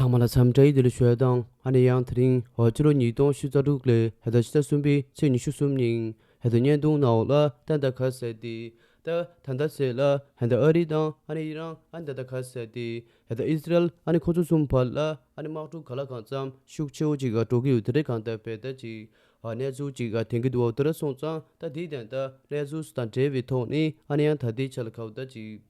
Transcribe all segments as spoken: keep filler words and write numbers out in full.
ཚང་མ་ལ་འཚམས་འདྲི་བདེ་ལེགས་ཞུ་ཡ་དང་། ཨ་ནི་ཡང་དེ་རིང་ཕྱི་ལོ་ཉིས་སྟོང་ཉི་ཤུ་རྩ་དྲུག་ལོའི་ཕྱི་ཟླ་གསུམ་པའི་ཚེས་ཉི་ཤུ་གསུམ་ཉིན་ཕྱི་ཟླ་བརྙན་ཐུང་ནང་ལ་ད་ལྟ་ག་ཟེར་ཏེ། ད་ད་ལྟ་ཟེར་ལ་ད་ལྟ་ཨ་རི་དང་ཨ་ནི་ཨི་རན། ཨ་ནི་ད་ལྟ་ག་ཟེར་ཏེ་ད་ལྟ་ཨི་སི་རལ། ཨ་ནི་ཁོ་ཚོ་གསུམ་བར་ལ་ཨ་ནི་དམག་འཁྲུག་ག་ལ་གང་འཚམ་ཤུགས་ཆེ་བོ་ཅིག་འགྲོ་གི་ཡོད། དེ་འདྲའི་གང་ལྟར་བས་ད་ཅིག་གནས་ཚུལ་ཅིག་ཐོན་གྱི་འདུག་པ། དེ་འདྲ་སོང་ཙང་ད་དེའི་དོན་དག་གནས་ཚུལ་དང་འབྲེལ་བའི་ཐོག་ནས་ཨ་ནི་ཡང་ད་ལྟའི་ཆ་ལ་ག་བ་ད་ཅིག་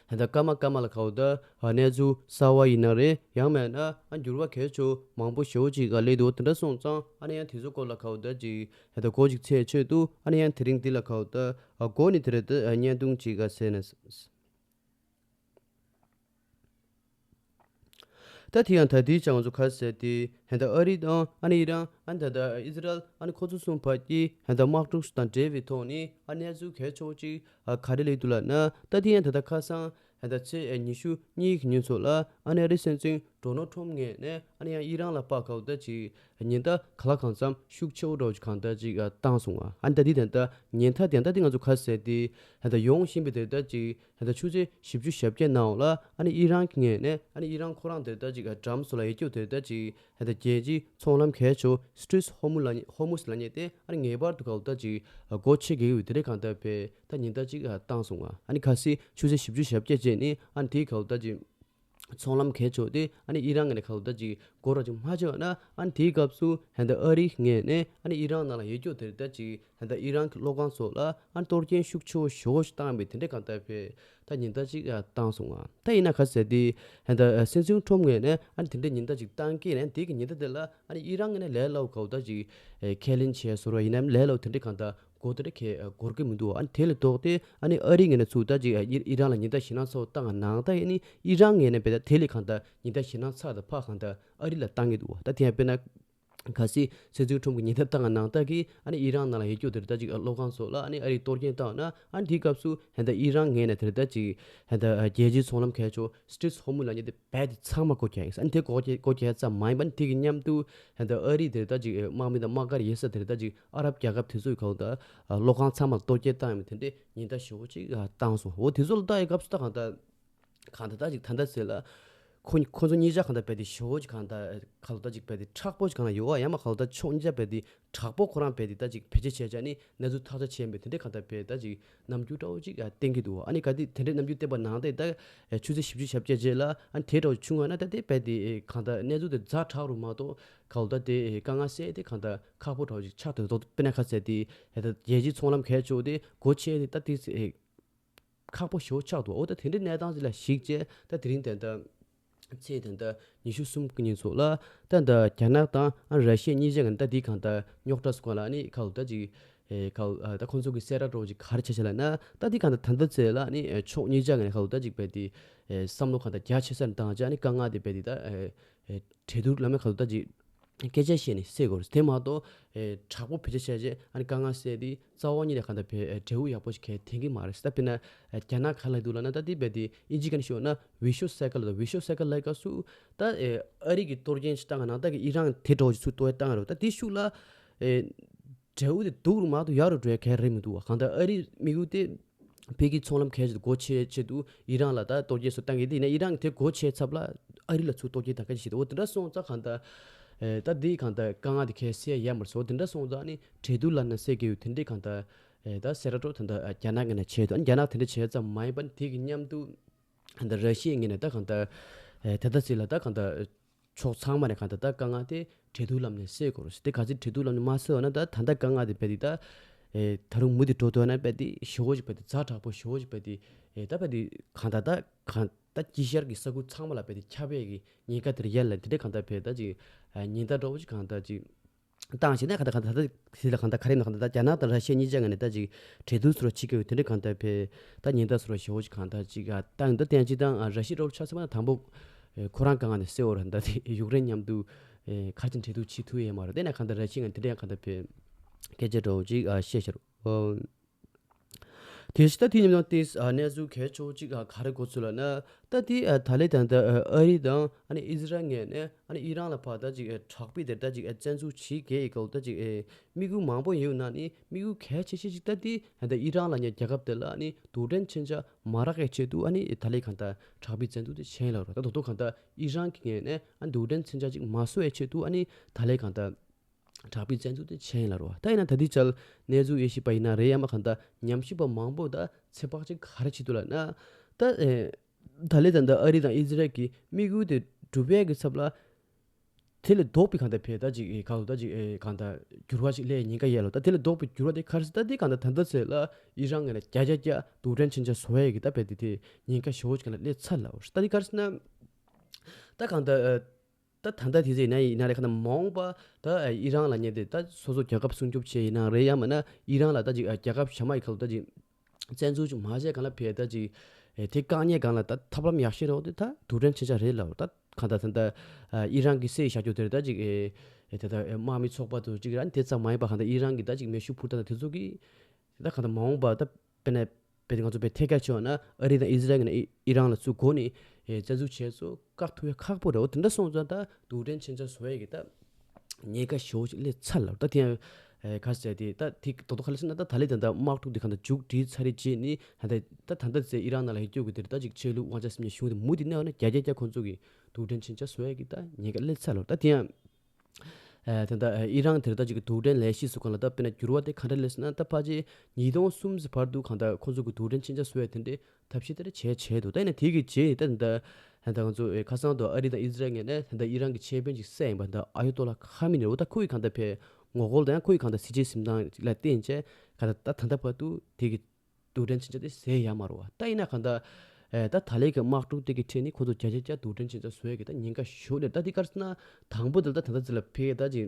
ད་ལྟ་སྐར་མ་སྐར་མ་ལ་ག་བ་ད་གནས་ཚུལ་གསར་བ་ཡིན་ན་རེད། ཡང་མིན་ན་ཨ་འགྱུར་བ་གལ་ཆེ་མང་པོ་ཞེ་པོ་ཅིག་སླེབས་འདུག་དེ་འདྲ་སོང་ཙང་ཨ་ནི་ཡང་དེ་ཚོ་སྐོར་ལ་ག་བ་ད་ཅིག་ད་ལྟ་གོ་ཅིག་ཚད་ཆེད་དུ་ཨ་ནི་ཡང་དེ་རིང་འདི་ལ་ག་བ་ད་གོ་ནི་དེ་རེད། ད་བརྙན་ཐུང་ཅིག་ག་ཟེར་ན། ད་དེ་ཡང་ད་དེའི་ཆ་ང་ཚོ་ག་ཟེར་ཏེ་ད་ལྟ་ཨ་རི་དང་ཨ་ནི་ཨི་རན། ཨ་ནི་ད་ལྟ་ཨི་སི་རལ། ཨ་ནི་ཁོ་ཚོ་གསུམ་བར་གྱི་ད་ལྟ་དམག་འཁྲུག་དང་འབྲེལ་བའི་ཐོག་ནས་ཨ་ནི་གནས་ཚུལ་གལ་ཆེ་བོ་ཅིག་ག་རེ་སླེབས་འདུག་ལབ་ན། ད་དེ་ཡང་ད་ལྟ་ཁ་སང་ད་ལྟ་ཚེས་ཉི་ཤུ་གཉིས་ཀྱི་ཉིན་ཚོ་ལ་ཨ་ནི་ཨ་རི་སྲིད་འཛིན་ཌོ་ནལ་ཊམ་ངོས་ནས་ཨ་ནི་ཡང་ཨི་རན་ལ་ཕར་ག་བ་ད་ཅིག་ཉེན་བརྡ་ག་ལ་གང་འཚམ་ཤུགས་ཆེ་བོ་འདྲ་བོ་ཅིག་གང་ལྟར་ཅིག་བཏང་སོང་བ། ཨ་ནི་ད་དེ་ད་ལྟ་ཉེན་བརྡ་དེ་ད་དེ་ང་ཚོ་ག་ཟེར་ཏེ་ད་ལྟ་ཡོང་བཞིན་པའི་དེ་ད་ཅིག་ད་ལྟ་ཆུ་ཚོད་བཞི་བཅུ་ཞེ་བརྒྱད་ནང་ལ་ཨ་ནི་ཨི་རན་གྱི་ངོས་ནས་ཨ་ནི་ཨི་རན་ཁོ་རང་དེ་ད་ཅིག་འགྲམ་སོ་ལ་ཡོད་རྒྱུ་དེ་ད་ཅིག་ད་ལྟ་རྒྱལ་སྤྱིའི་ཚོང་ལམ་གལ་ཆེ་བོ་སི་ཊེཊ་ཧོར་མུ་ལ་ཧོར་མུ་ཟི་ལབ་མཁན་དེ་ཨ་ནི་ངེས་པར་དུ་ག་བ་ད་ཅིག་སྒོ་ཕྱེ་དགོས་ཡོད། དེ་འདྲའི་གང་ལྟར་བས་ད་ཉེན་བརྡ་ཅིག་བཏང་སོང་བ། ཨ་ནི་གལ་སྲིད་ཆུ་ཚོད་བཞི་བཅུ་ཞེ་བརྒྱད་རྗེས་ནས་ཨ་ནི་དེའི་ག་བ་ད་ཅིག་ཚོང་ལམ་གལ་ཆེ་བོ་དེ་ཨ་ནི་ཨི་རན་ངོས་ནས་ག་བ་ད་ཅིག་སྒོ་ར་ཅིག་མ་ཕྱེ་བ་ན། ཨ་ནི་དེའི་སྐབས་སུ་ད་ལྟ་ཨ་རི་ངོས་ནས་ཨ་ནི་ཨི་རན་ནང་ལ་ཡོད་རྒྱུ་དེ་ད་ཅིག་ད་ལྟ་ཨི་རན་གྱི་གློག་ཁང་ཚོ་ལ་ཨ་ནི་གཏོར་སྐྱོན་ཤུགས་ཆེ་བོ་ཞེ་པོ་ཞིག་བཏང་བས་དེ་འདྲའི་གང་ལྟར་བས་ད་ཉེན་བརྡ་ཅིག་བཏང་སོང་བ། ད་ཡིན་ན་ག་ཟེར་ཏེ་ད་ལྟ་སྲིད་འཛིན་ཊམ་ངོས་ནས་ཨ་ནི་དེ་འདྲའི་ཉེན་བརྡ་ཅིག་བཏང་གི་ནས་དེ་གི་ཉེན་བརྡ་དེ་ལ་ཨ་ནི་ཨི་རན་ངོས་ནས་ལས་སླ་བོ་ག་བ་ད་ཅིག་ཁས་ལེན་བྱས་བཟོ་ར་ཡིན་ནའི་ལས་སླ་བོ་དེ་འདྲའི་གང་ལྟར་སྒོ་དེ་འདྲ་གས་སྒོར་གི་མི་འདུག་ཨ་ནི་དེ་ལས་ལྡོག་སྟེ་ཨ་ནི་ཨ་རི་ངོས་ནས་ཚུར་ད་ཅིག་ཨི་རན་ལ་ཉེན་བརྡ་ཞེད་སྣང་ཚ་བོ་བཏང་ནའང་ད་ཡིན་ནི་ཨི་རན་ངོས་ནས་བས་ད་དེ་ལས་གང་ལྟར་ཉེན་བརྡ་ཞེད་སྣང་ཚ་དང་ཕར་གང་ལྟར་ཨ་རི་ལ་བཏང་གི་འདུག་ད་དེ་ཡང་དཔེར་ན། གལ་སྲིད་སྲིད་འཛིན་ཊམ་གྱིས་ཉེན་བརྡ་བཏང་ནའང་ད་གི་ཨ་ནི་ཨི་རན་ནང་ལ་ཡོད་རྒྱུ་དེ་ད་ཅིག་གློག་ཁང་ཚོ་ལ་ཨ་ནི་ཨ་རིས་གཏོར་སྐྱོན་བཏང་ན། ཨ་ནི་དེའི་སྐབས་སུ་ད་ལྟ་ཨི་རན་ངོས་ནས་དེ་ད་ཅིག་ད་ལྟ་རྒྱལ་སྤྱིའི་ཚོང་ལམ་གལ་ཆེ་བོ་སི་ཊེཊ་ཧོར་མུ་ལབ་མཁན་དེ་བས་དེ་ཚང་མ་སྒོ་རྒྱག་ཡིན། ཨ་ནི་དེ་སྒོ་རྒྱག་སྒོ་རྒྱག་ཙམ་མ་ཡིན་པ་ནི་དེ་གི་མཉམ་དུ་ད་ལྟ་ཨ་རི་དེ་ད་ཅིག་དམག་མི་དང་དམག་སྒར་ཡོད་ས་དེ་ད་ཅིག་ཨ་རབ་རྒྱལ་ཁབ་དེ་ཚོ་ཡི་གང་ལྟར་གློག་ཁང་ཚང་མ་ལ་གཏོར་སྐྱོན་བཏང་ཡོད་མེད་དེ་འདྲའི་ཉེན་བརྡ་ཞེ་པོ་ཅིག་བཏང་སོང་། འོ་དེ་ཚོ་ལ་ལྟ་ཡི་སྐབས་སུ་ད་གང་ལྟར། གང་ལྟར་ད་ཅིག་ད་ལྟ་ཟེར་ལ། ཁོ་ཁོ་ཚོ་གཉིས་ཆ་གང་ལྟར་བས་དེ་ཞེ་པོ་ཅིག་གང་ལྟར་ག་ལ་ད་ཅིག་བས་དེ་མཁྲེགས་པོ་ཅིག་གང་ལ་ཡོད་བ། ཡང་མ་ག་ལ་ད་ཕྱོགས་གཉིས་ཆ་བས་དེ་མཁྲེགས་པོ་ཁོ་རང་བས་དེ་ད་ཅིག་བེད་སྤྱོད་བྱས་བྱས་ནི་གནས་ཚུལ་ཐག་ཆོད་བྱས་མེད་དེ་འདྲའི་གང་ལྟར་བས་ད་ཅིག་རྣམ་འགྱུར་འདྲ་བོ་ཅིག་བསྟན་གྱི་འདུག་ཨ་ནི་ག་དེ་དེ་འདྲའི་རྣམ་འགྱུར་བསྟན་པ་ནང་དེ་ད་ཆུ་ཚོད་བཞི་བཅུ་ཞེ་བརྒྱད་རྗེས་ལ་ཨ་ནི་དེ་འདྲ་བོ་བྱུང་བ་ན་ད་དེ་བས་དེ་གང་ལྟར་གནས་ཚུལ་དེ་ཛ་དྲག་རུ་མ་གཏོགས་ག་ལ་ད་དེ་དཀའ་ངལ་སེལ་དེ་གང་ལྟར་ཁག་པོ་འདྲ་བོ་ཅིག་ཆགས་འདུག་དཔེར་ན་ག་ཟེར་དེ་ད་རྒྱལ་སྤྱིའི་ཚོང་ལམ་གལ་ཆེ་བོ་དེ་སྒོ་ཕྱེ་དེ་ད་དེ། ཁག་པོ་ཞེ་པོ་ཆགས་འདུག་འོ་ད་དེ་འདྲའི་གནས་སྟངས་ཅིག་ལ་གཞིགས་བྱས་ད་དེ་རིང་དེ་འདྲ་ཚེས་དེ་འདྲ་ཉི་ཤུ་གསུམ་གྱི་ཉིན་ཚོ་ལ་ད་ད་རྒྱ་ནག་དང་ཨ་ར་ཤི་ཡ་གཉིས་ཆ་གི་ད་འདི་གང་ལྟར་རྙོག་དྲ་སོང་ལ་ནི་ག་ལ་ད་ཅིག་ཨེ་ག་ལ་ད་ཁོང་ཚོ་གི་གསལ་བསྒྲགས་འདྲ་བོ་ཅིག་ག་རེ་བྱས་བྱས་ལབ་ན། ད་འདི་གང་ལྟར་ད་ལྟ་ཚེས་ལ་ནི་ཕྱོགས་གཉིས་ཆ་གི་ནི་ག་ལ་ད་ཅིག་བས་ཏེ་བསམ་བློ་གང་ལྟར་རྒྱ་ཆེ་ས་ནས་བཏང་བྱས་ནི་དཀའ་ངལ་དེ་བས་ཏེ་ད་ཨེ་གྲོས་བསྡུར་ལམ་ནས་ག་ལ་ད་ཅིག་སྐད་ཆ་བཤད་ནས་སེལ་དགོས་རེད། དེ་མ་གཏོགས་ཨེ་དྲག་པོ་བེད་སྤྱོད་བྱས་རྗེས་ཨ་ནི་དཀའ་ངལ་སེལ་དེ་རྩ་བ་ཉིད་ནས་གང་ལྟར་བས་ཨེ་འབྲས་བུ་ཡག་པོ་ཞིག་གས་ཐོན་གྱི་མ་རེད། ད་དཔེར་ན་ཨེ་རྒྱ་ནག་ག་ལ་འདུག་ལབ་ན། ད་དེ་བས་དེ་ཨིན་ཇི་སྐད་ནས་ཤོད་ན་vicious cycle ལབ། vicious cycle ལབ་སྐབས་སུ་ད་ཨེ་ཨ་རི་གི་གཏོར་སྐྱོན་ཞིག་བཏང་ག་ན་ད་གི་ཨི་རན་དེ་འདྲ་བོ་ཞིག་ཚུར་གཏོར་བཏང་རེད། ད་དེ་ཤུགས་ལ་ཨེ་འབྲས་བུ་དེ་སྡུག་རུ་མ་གཏོགས་ཡག་རུ་འགྲོ་ཡ་ག་རེ་མི་འདུག་བ། གང་ལྟར་ཨ་རིའི་དམིགས་ཡུལ་དེ། བོད་ཀྱི་ཚོང་ལམ་གལ་ཆེ་དུ་སྒོ་ཕྱེ་ཆེད་དུ་ཨི་རན་ལ་ད་གཏོར་སྐྱོན་སོགས་བཏང་གི་འདི་ཡིན་ན་ཨི་རན་གྱིས་དེ་སྒོ་ཕྱེ་ཚབ་ལ་ཨ་རི་ལ་ཚུར་གཏོར་སྐྱོན་བཏང་ག་ཞིག་འོ་དེ་འདྲ་སོང་ཙང་གང་ལྟར་ཨེ་ད་འདི་གང་ལྟར་དཀའ་ངལ་དེ་གས་སེལ་ཡ་མ་རེད་སོ། དེ་འདྲ་སོང་ཙང་ནི་གྲོས་བསྡུར་ལ་ན་སེལ་གྱི་ཡོད། དེ་འདྲའི་གང་ལྟར་ཨེ་ད་སེ་ར་ཏོ་ད་ལྟ་རྒྱ་ནག་ངོས་ནས་བྱས་དུས་རྒྱ་ནག་དེ་འདྲ་བྱས་ཙམ་མ་ཡིན་པ་ནི་དེ་གི་མཉམ་དུ་ད་ལྟ་ར་ཤི་ཡའི་ངོས་ནས་ད་གང་ལྟར་ཨེ་ད་ལྟ་ཚེས་ལ་ད་གང་ལྟར་ཕྱོགས་ཚང་མ་ནས་གང་ལྟར་ད་དཀའ་ངལ་དེ་གྲོས་བསྡུར་ལམ་ནས་སེལ་དགོས་རེད། དེ་ག་ཚོད་གྲོས་བསྡུར་ལམ་ནས་མ་སེལ་བ་ན་ད་ད་ལྟ་དཀའ་ངལ་དེ་རྦད་དེ་ད་ཨེ་ད་རུང་མུ་མཐུད་འགྲོ་འདོད་ན་རྦད་དེ་ཞེ་པོ་ཞིག་རྦད་དེ་ཛ་དྲག་པོ་ཞེ་པོ་ཞིག་རྦད་དེ་ཨེ་ད་རྦད་དེ་གང་ལྟར་ད་གང་ད་དཀྱིལ་ཤར་གྱི་ས་ཁུལ་ཚང་མ་ལ་རྦད་དེ་ཁྱབ་ཡས་ཀྱི་ཉེན་ཁ་དེ་རེད་ཡ་ལ། དེ་འདྲའི་གང་ལྟར་བས་ད་ཅིག་ཨེ་ཉེན་བརྡ་འདྲ་བོ་ཞིག་གང་ལྟར་ཅིག་བཏང་བྱས་ན་གང་ལྟར་གང་ལྟར་ད་དེ་ལ་གང་ལྟར་ག་རེ་ཡིན་ན་གང་ལྟར་ད་རྒྱ་ནག་དང་ར་ཤི་ཡ་གཉིས་ཆ་ངོས་ནས་ད་ཅིག་གྲོས་བསྡུར་ཟེར་བ་བྱེད་ཀྱི་ཡོད། དེ་འདྲའི་གང་ལྟར་བས་ད་ཉེན་བརྡ་ཟེར་བ་ཞེ་པོ་ཞིག་གང་ལྟར་ཅིག་ཨ་བཏང་ཡོད། ད་དེ་ཡང་ཅིག་དང་ཨ་ར་ཤི་ཡ་འདྲ་བོ་ཆ་ཚང་མ་དང་དང་པོ་ཨེ་ཁོ་རང་དཀའ་ངལ་ནས་སེལ་བ་རེད། ད་དེ་ཡུཀ་རེན་མཉམ་དུ་ཨེ་ཁ་ཅིག་འབྲེལ་གཏུག་བྱེད་ཐུབ་ཡས་མ་རེད། དེ་ན་གང་ལྟར་ར་ཤི་ཡ་ངོས་དེ་འདྲ་ཡང་གང་ལྟར་བས་སྐད་ཆ་འདྲ་བོ་ཅིག་ཨ་བཤད་ཤར། ཨོ། གལ་སྲིད་ད་དེ་ཉིན་ནང་དེ་གནས་ཚུལ་གལ་ཆེ་བོ་གཅིག་ག་རེ་གོ་ཚུལ་ལབ་ན། ད་དེ་ད་ལས་ད་ད་ཨ་རི་དང་ཨ་ནི་ཨི་ཟི་རལ་ངོས་ནས་ཨ་ནི་ཨི་རན་ལ་ཕར་ད་ཅིག་དྲག་པོའི་དེར་ད་ཅིག་བཙན་འཛུལ་བྱེད་གི་ཡོད་སྐོར་ད་ཅིག་དམིགས་ཡུལ་མང་པོ་ཡོད་ནང་ནས་དམིགས་ཡུལ་གལ་ཆེ་ཤོས་ཅིག་ད་དེ་ད་ཨི་རན་ལབ་མཁན་རྒྱལ་ཁབ་དེ་ལ་ཨ་ནི་དུག་སྦྲང་མཚོན་ཆ་མ་རག་གི་ཆེད་དུ་ཨ་ནི་ད་ལས་གང་ལྟར་དྲག་པོའི་བཙན་འཛུལ་དེ་བྱས་ཡིན་ལབ་རེད། ད་ད་དུང་གང་ལྟར་ཨི་རན་གྱི་ངོས་ནས་ཨ་ནི་དུག་སྦྲང་མཚོན་ཆ་ཅིག་མ་བཟོ་བའི་ཆེད་དུ་ཨ་ནི་ད་ལས་གང་ལྟར་དྲག་པོའི་བཙན་འཛུལ་དེ་བྱས་ཡིན་ལབ་རེད་བ། ད་ཡིན་ན་ད་ལྟའི་ཆར་གནས་ཚུལ་དབྱེ་ཞིབ་པ་ཡིན་ན་རེད་ཡ་མ་གང་ལྟར་ཉམས་ཞིབ་པ་མང་པོ་ད་ཚོད་དཔག་ཅིག་ག་རེ་བྱེད་འདུག་ལབ་ན། ད་ཨེ་ད་ལས་ད་ད་ཨ་རི་དང་ཨི་ཟི་རལ་གྱི་དམིགས་ཡུལ་དེ་འགྲུབ་ཡས་ཀྱི་ཚབ་ལ་དེ་ལས་ལྡོག་པའི་གང་ལྟར་ཕེ་ད་ཅིག་ཨེ་གང་ལྟར་ད་ཅིག་ཨེ་གང་ལྟར་འགྱུར་བ་ཅིག་སླེབས་ཉེན་ཁ་ཡོད་ལབ། ད་དེ་ལས་ལྡོག་པའི་འགྱུར་བ་དེ་ག་རེ་ཟེར་ད་དེ་གང་ལྟར་ད་ལྟ་ཚེ་ལ་ཨི་རན་ངོས་ལ་བརྒྱ་ཆ་བརྒྱ་དུག་སྦྲང་མཚོན་ཆ་བཟོ་ཡས་ཀྱི་ད་ཕེ་དེ་དེ་ཉེན་ཁ་ཞེ་པོ་ཅིག་གང་ལ་སླེབས་ཚར་ལབ། ད་དེ་ག་རེ་ཟེར་ན། ད་གང་ལྟར་ཨེ། ད་ད་ལྟ་དེ་ཚོ་ཡིན་ན་ཡིན་ན་རེད། ཁ་ན་མ་འོངས་པ་ད་ཨི་རན་ལབ་མཁན་དེ་ད་སོ་སོ་རྒྱལ་ཁབ་སྲུང་སྐྱོབ་བྱེད་ཡིན་ན་རེད་ཡ་མིན་ན་ཨི་རན་ལ་ད་ཅིག་རྒྱལ་ཁབ་གཞན་མ་ཡི་ཁ་ལ་ད་ཅིག་བཙན་འཛུལ་ཅིག་མ་བྱས་གང་ལ་ཕེ་ད་ཅིག་དེ་བཀག་ཉར་གང་ལ་ད་ཐབས་ལམ་ཡག་ཤོས་རེད་འོ་དེ་ད་དུག་སྦྲང་མཚོན་ཆ་རེད་ལབ། ད་གང་ལྟར་ད་ལྟ་ཨི་རན་གྱི་སྲིད་བཞག་རྒྱུ་དེ་རེད། ད་ཅིག་དེ་ད་དམག་མི་ཚོགས་པ་དང་ཅིག་ར་དེ་ཙམ་མ་ཡིན་པ་གང་ལྟར་ཨི་རན་གྱི་ད་ཅིག་མེ་ཤུགས་འཕུར་མདའ་དང་དེ་ཚོ་གི་ད་གང་ལྟར་མ་འོངས་པ་ད་དཔེར་ན་དཔེ་དེ་ང་ཚོ་དཔེ་ཐད་ཀར་བྱས་པ་ན་ཨ་རི་དང་ཨི་ཟི་རལ་ངོས་ནས་ཨི་ཨི་རན་ལ་ཚུར་སྒོ་ནས་ཨེ་བཙན་འཛུལ་བྱས་ཚུར་བཀག་ཐུབ་ཡ་ཁག་པོ་རེད། འོ་དེ་འདྲ་སོང་ཙང་ད་དུག་སྦྲང་མཚོན་ཆ་བཟོ་ཡ་གི་ད་ཉེན་ཁ་ཞེ་པོ་ཅིག་སླེབས་ཚར་ལབ། ད་དེ་ཡང་ཨེ་ག་ཟེར་དེ་ད་དེ་རྡོག་རྡོག་ག་ལ་ཟེར་ན་ད་ད་ལས་ད་ད་དམག་འཁྲུག་དེ་གང་ལྟར་མཇུག་སྒྲིལ་ཚར་རེད་བྱས་ནས་ད་ད་ད་ད་ད་ཚེ་ཨི་རན་ནང་ལ་ཧེ་སྐྱོ་གི་དེར་ད་ཅིག་ཆོས་ལུགས་དབང་ཆ་ཟེར་མཁན་གཞུང་དེ་མུ་མཐུད་གནས་པ་ན་བརྒྱ་ཆ་བརྒྱ་ཁོང་ཚོ་གི་དུག་སྦྲང་མཚོན་ཆ་བཟོ་ཡ་གི་ད་ཉེན་ཁ་སླེབས་ཚར་ལབ། ད་དེ་ཡང་ཨ་ད་ལྟ་ཨི་རན་དེར་ད་ཅིག་གི་དུག་སྦྲང་ལས་གཞི་སུ་གང་ལ་ད་དཔེར་ན་འགྱུར་བ་དེ་ག་འདྲ་སླེབས་སོང་ན། ད་ཕལ་ཆེར་ཉིས་སྟོང་གསུམ་ཙམ་བར་དུ་གང་ལྟར་ཁོང་ཚོ་གི་དུག་སྦྲང་མཚོན་ཆ་བཟོ་ཡ་དེ་འདྲའི་ཐབས་ཤེས་དེ་འདྲ་བྱས་བྱས་འདུག་ད་ཡིན་ན་དེ་གི་རྗེས་ད་ད་ད་ང་ཚོ་ཁ་སང་དུ་ཨ་རི་དང་ཨི་ཟི་རལ་ངོས་ནས་ད་ལྟ་ཨི་རན་གྱི་ཆེ་དཔོན་ཅིག་བསད་ཡིན་པ་ད་ཨ་ཡོ་ཏོ་ལ་ཁ་མི་ནི་རེད། ད་ཁོ་ཡི་གང་ལྟར་ཕེ་ངོ་རྒོལ་དང་ཁོ་ཡི་གང་ལྟར་སྲིད་ཇུས་འཛིན་སྟངས་ལ་བརྟེན་བྱས་གང་ལྟར་ད་ད་ལྟ་བར་དུ་དེ་གི་དུག་སྦྲང་མཚོན་ཆ་དེ་བཟོ་ཡ་ཡོད་མ་རེད་བ། ད་ཡིན་ན་གང་ལྟར་ཨེ་ད་ད་ལས་ཀྱི་དམག་འཁྲུག་དེ་གི་ཁྲོད་ནས་ཁོ་ཚོ་བརྒྱ་ཆ་བརྒྱ་དུག་སྦྲང་མཚོན་ཆ་བཟོ་ཡ་གི་ད་ཉེན་ཁ་ཞེ་པོ་སླེབས། ད་དེ་ག་རེ་ཟེར་ན་དང་པོ་དེ་ལ་ད་ད་ལྟ་ཚེ་ལ་ཕེ་ད་ཅིག་